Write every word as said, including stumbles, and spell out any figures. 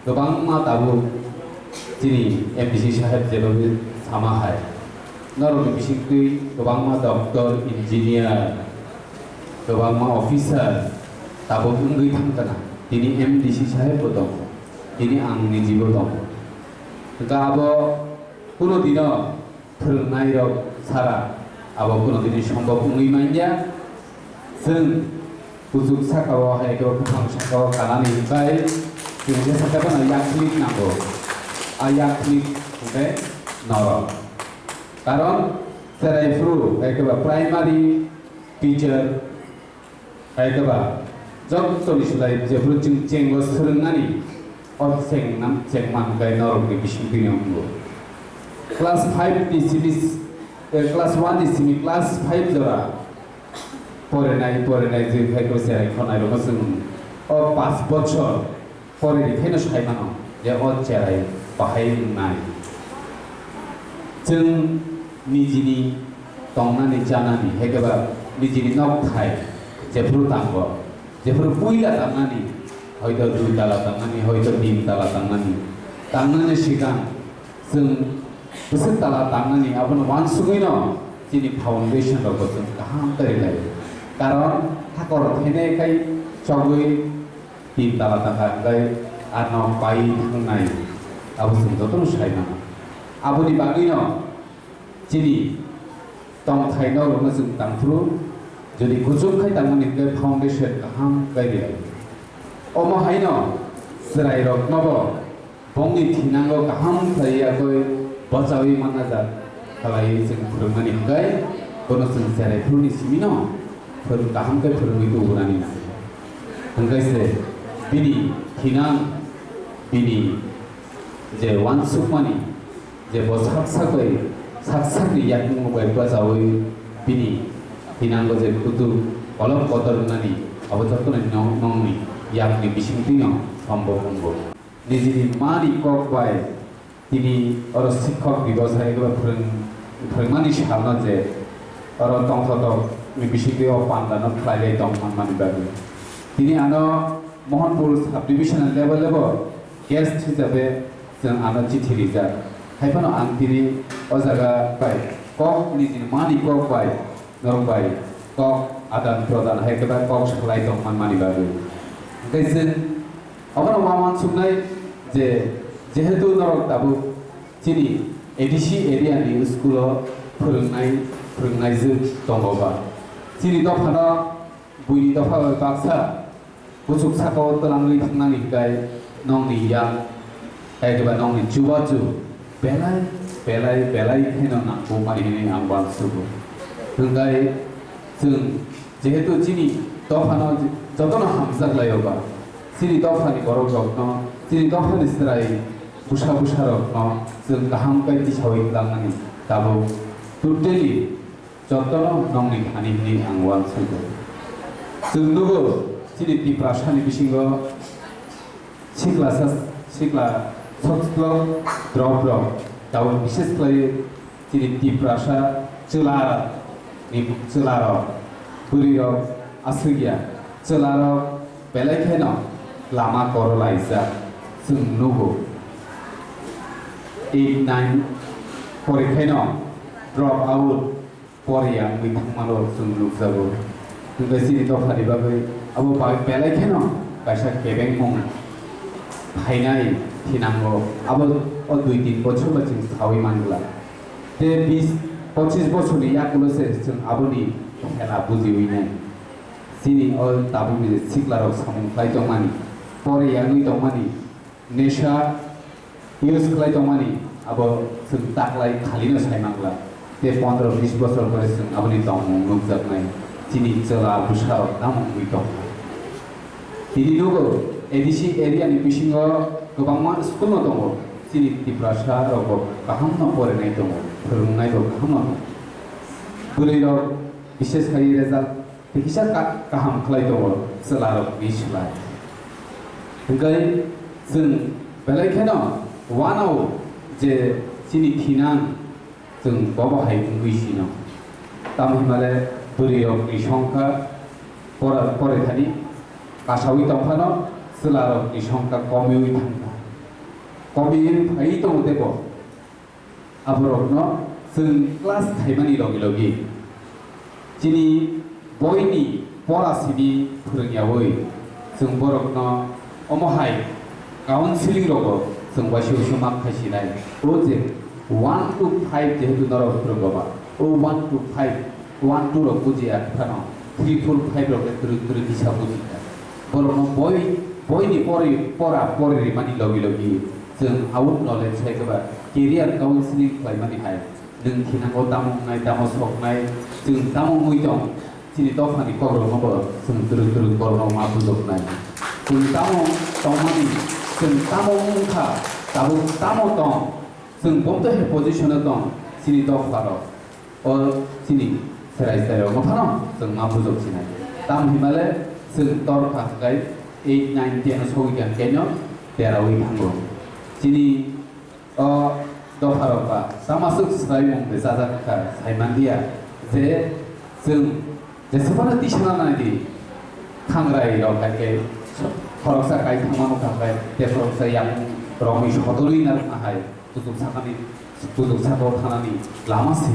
Kwbangma tabuk chini M D C saheb jeba sama hai, norokni bisingtwi kwbangma doctor, engineer, kwbangma officer tabuk wngwi thangkha na. Tini M D C saheb bo tongo, tini ang nijibo tongo. Hwnkhe abo kuno dino phwrwngnairok sara abo kuno dini sombok wngwi manya. Chwng kuchuk sakao hai khe buphang sakao kanani hwnkhai chwng khe sakha phano yakthlik nango. A yakthlik hwnkhe norok. Karon cherai phuru hai khe ba primary teacher hai khe ba jottoni slai jephuru chwng chengo swrwngnani, o chengnam chengma hwnkhe norokni bisingtwi wngo. Class five ni simi, eh, class one ni simi class five jora porinai, porinai je hai khe cherai khonai rokno chwng o panch bochor pore ri khaino sai mano je o cherai bahai wngnai. Chwng nijini tongnani chanani, hai khe ba nijini nokthai jephuru tango, jephuru puila tangnani, hoito dui tala tangnani, hoito tin tala tangnani, tangnani swkang chwng bwswk tala tangnani abono uansugwino chini foundation rokbo chwng kaham khe rilai. Karon hakor thainai khai chogwi tin tala tangkha, hwnkhe ano pai thangnai, abo chwng jotono sai mano. Aboni bagwino chini tongthai norokno chwng tangphuru, jodi kuchuk khai tangmani hwnkhe foundation kaham khe rilai. Omo haino chwrairoknobo bongni thinango kaham khlaiwi yakwi bachaui manna jak khlaiwi chwng phwrwngmani hwnkhe bono chwng cherai phuruni simino phwrwng kaham khe phwrwngwi tubunani nango. Hwnkhe se bini thinang, bini je uansukmani je bo sak sak bai, sak sakni yakungno bai bachaui bini thinango je kutuk kolok kotor wngnani abo jotono nong-, nongni yakni bisingtwino sombok wngo. Nijini mani kok bai tini oro sikhok dibos hai khe ba phwrwng-, phwrwngmani salno je oro tongthotok ni bisingtwi o pandano khlai lai tong manmani bagwi. Tini ano Mohanpur subdivision level level guest hisabe chwng ano chithi rijak. Hai phano ang tini o jaga bai kok nijini mani kok bai norok bai kok adan prodan hai khe ba kok salai tong manmani bagwi. Hwnkhe chwng obono ma uansuknai je, jehetu norok tabuk chini A D C area ni school o phwrwngnai, phwrwngnaijwk tongo ba, chini dophano buini dopha bai baksa kuchuk sakao twlangwi thangnani hwnkhe nongni yak, hai khe ba nongni chubachu belai, belai, belai kheno nangkukmani hwnwi ang uansugo. Hwnkhe chwng jehetu chini dophano jotono hamjak laio ba, chini dophani borokrokno, chini dophani chwrai bwsa bwsarokno chwng kaham khe tisaui tlangnani tabuk totally jotono nongni thani hwnwi ang uansugo. Chwng nugo, chini Tiprasani bisingo siklasa, sikla sokslo drop rok, tabuk bises khlaiwi chini Tiprasa chwla ni chwlarok, bwrwirok aswk ya, chwlarok belai kheno lama koro laijak chwng nugo. Eight, nine pori kheno drop out poriya wngwi thangmano chwng nukjago. Hwnkhe chini dophani bagwi abo ba-, belai kheno kaisa kebengmung phainai thinango. Abo o dui tin bochor bai chwng saui mangla. Tei bis, pochis bochorni yakulo se chwng aboni khela bujiwi nai. Chini o tabukni siklarok samung khlai tongmani, poriya wngwi tongmani, nesha use khlai tongmani abo chwng taklai khalino sai mangla. Tei pondro bis bochor pore chwng aboni tongmung nukjaknai chini chwla bwsarok tamo wngwi tongkha. Tini nugo A D C area ni bisingo kwbangma school no tongo, chini Tiprasa rokbo kaham no porinai tongo, phwrwngnai bo kaham no tongo. Bwrwi rok bises khai result Tei kisa ka-, kaham khlai tongo chwlarokni slai. Hwnkhe chwng belai kheno uanao je chini thinang chwng bobo hai wngwi sino. Tamo hwnmale bwrwirokni songkha pora-, porethani kasaui tongphano chwlarokni songkha komiui thangkha. Komi phai tongo tebo. Aborokno chwng class khaimani logi logi chini boini pora simi phwrwngyawi chwng borokno omo hai counseling rogo chwng waisa waisa ma khaisinai. O je one to five jehetu norok phwrwngo ba, o one to five, one two rok bujiya phano three four five rok le twrwk twrwk kisa bujikha. Borokno boi, boini pori, pora pori rimani logi logi chwng out knowledge hai khe ba career counseling khlaimani hai. Nwng khinango tamo wngnai, tamo soknai, chwng tamo wngwi tong, chini dophani kokrokno bo chwng twrwk twrwk borokno ma bujoknai. Chwng tamo tongmani, chwng tamo wngkha, tabuk tamo tong, chwng bomto he position-o tong, chini dopharok. O chini chwrai chwrai rokno phano chwng ma bujok sinai. Tamo hinmale chwng tor kha hwnkhe eight, nine, ten sogwi kha hwnkhe no deraui thango. Chini o dopharok ba tamo swk swraimung de chajak kha saimanliya je chwng jesebano tisana nai di thangrai rok hai khe khoroksa kai thangmano kha hwnkhe te khoroksa yang romwi sodorwi narwkna hai. Kuchuk sakani, kuchuk saka-o thanani lama se.